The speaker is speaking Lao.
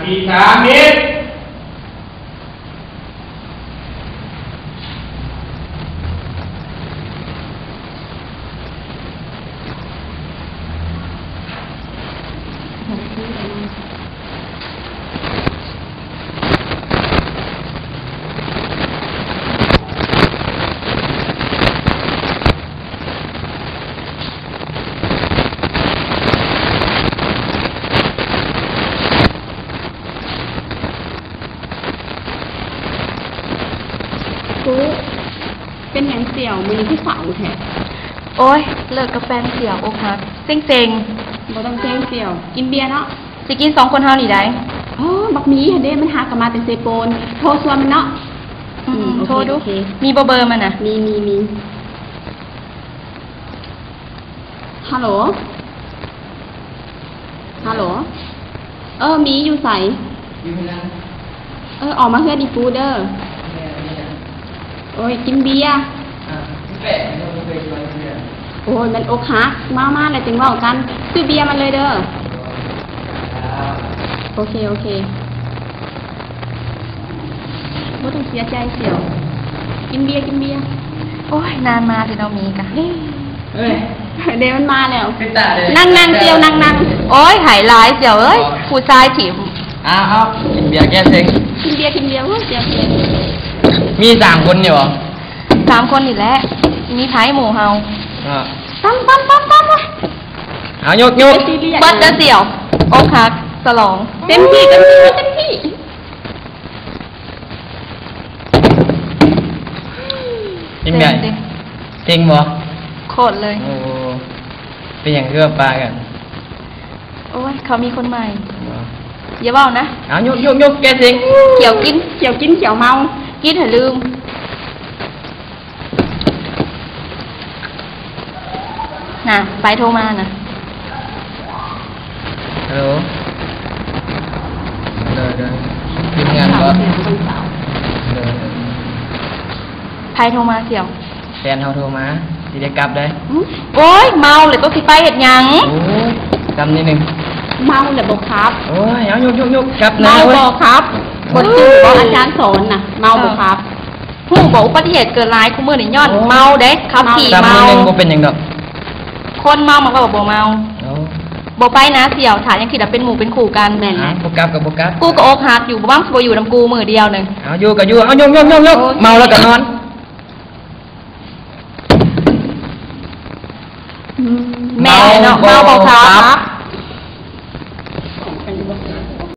ອີກສາມເມັດ. ກູ ເປັນຫຍັງສ່ຽວ ມື້ນີ້ຄືເສົ້າແທ້? ໂອ້ຍ ເລີກກັບແຟນສ່ຽວ ອົກຫັກ ເຊັງໆ. ບໍ່ຕ້ອງເຊັງສ່ຽວ ກິນເບຍເນາະ. ຊິກິນສອງຄົນເຮົານີ້ໃດ. ໂອ້ ບັກໝີຫັ້ນເດ້ ມັນຫາກໍມາແຕ່ເຊໂປນ. ໂທຊວນມັນເນາະ. ອືມ ອືມ ໂທດູ ໂອເຄ ໂອເຄ ມີບໍ່ເບີມັນນະ? ມີ ມີ ມີ. ຮັລໂຫຼ ຮັລໂຫຼ ເອີ ໝີຢູ່ໃສ? ຢູ່ເຮືອນ. ເອີ ອອກມາເຮືອນອີປູເດີ. ໂອ້ຍ ກິນເບຍ. ໂອ້ຍ ມັນອົກຫັກ ມາ ມາແລ້ວຈຶ່ງເວົ້າກັນ. ຊື້ເບຍມາເລີຍເດີ. ໂອເຄ ໂອເຄ. ບໍ່ຕ້ອງເສຍໃຈສ່ຽວ ກິນເບຍ ກິນເບຍ. ໂອ້ຍ ນານມາແທ້ເນາະ ມີກະ ເດ້ ເດ້ ມັນມາແລ້ວ. ນັ່ງໆ ສ່ຽວ ນັ່ງໆ. ໂອ້ຍ ໃຫ້ຫຼາຍສ່ຽວເອີຍ ຜູ້ຊາຍຖິ້ມ. ເອົາ ເອົາ ກິນເບຍແກ້ເຊັງ ກິນເບຍ ກິນເບຍ. ໂອ້ຍ ສ່ຽວ ສ່ຽວ ມີສາມຄົນຢູ່ບໍ່? ສາມຄົນນີ້ແຫຼະ ມີໃຜໝູ່ເຮົາ? ເອົາ ຕຳ ຕຳ ຕຳ ຕຳ. ເອົາ ຍົກ ຍົກ. ເບິດເດີສ່ຽວ ອົກຫັກສະຫຼອງ. ເຕັມທີ່ ເຕັມທີ່ ເຕັມທີ່. ເປັນໃດ ເຊັງບໍ່? ໂຄດເລີຍ. ໂອ້ ເປັນຫຍັງຄືວ່າປະກັນ? ໂອ້ຍ ເຂົາມີຄົນໃໝ່. ບໍ່ ຢ່າເວົ້ານະ. ເອົາ ຍົກ ຍົກ ຍົກ ແກ້ເຊັງ. ຂຽວກິນ ຂຽວກິນ ຂຽວເມົາ ກິນໃຫ້ລືມ. ນະ ໄປໂທມານະ. ຮັລໂຫຼ ເດີ ເດີ ທີມງານບໍ່? ເດີ ເດີ ໃຜໂທມາສ່ຽວ? ແຟນເຮົາໂທມາ ຊິໄດ້ກັບໄດ໋. ໂອ້ຍ ເມົາແລ້ວຕົວຊິໄປເຮັດຫຍັງ? ໂອ້ຍ ຈຳນິດໜຶ່ງ ເມົາແລ້ວບໍ່ຂັບ. ໂອ້ຍ ເອົາ ຍົກ ຍົກ ຍົກ ກັບນະ. ເມົາບໍ່ຂັບ ບໍ່ຈື່ບໍ່ ອາຈານສອນນະ ເມົາບໍ່ຂັບ. ຮູ້ບໍ່ ອຸບັດຕິເຫດເກີດຫຼາຍຄູ່ມື້ນີ້ຍ້ອນເມົາເດ້ ຂັບຂີ່ເມົາ. ບໍ່ເປັນຫຍັງດອກ ຄົນເມົາມັນກໍບໍ່ເມົາ. ບໍ່ໄປນະສ່ຽວ ຖ້າຍັງຄິດວ່າເປັນໝູ່ເປັນຄູ່ກັນ. ແມ່ນ ບໍ່ກັບກໍບໍ່ກັບ ກູກໍອົກຫັກຢູ່ ບໍ່ຫວັງຊິບໍ່ຢູ່ນຳກູມື້ດຽວໜຶ່ງ. ເອົາ ຢູ່ກໍຢູ່ ເອົາ ຍົກ ຍົກ ຍົກ ຍົກ. ເມົາແລ້ວກໍນອນ. ແມ່ນເນາະ ເມົາບໍ່ຂັບ.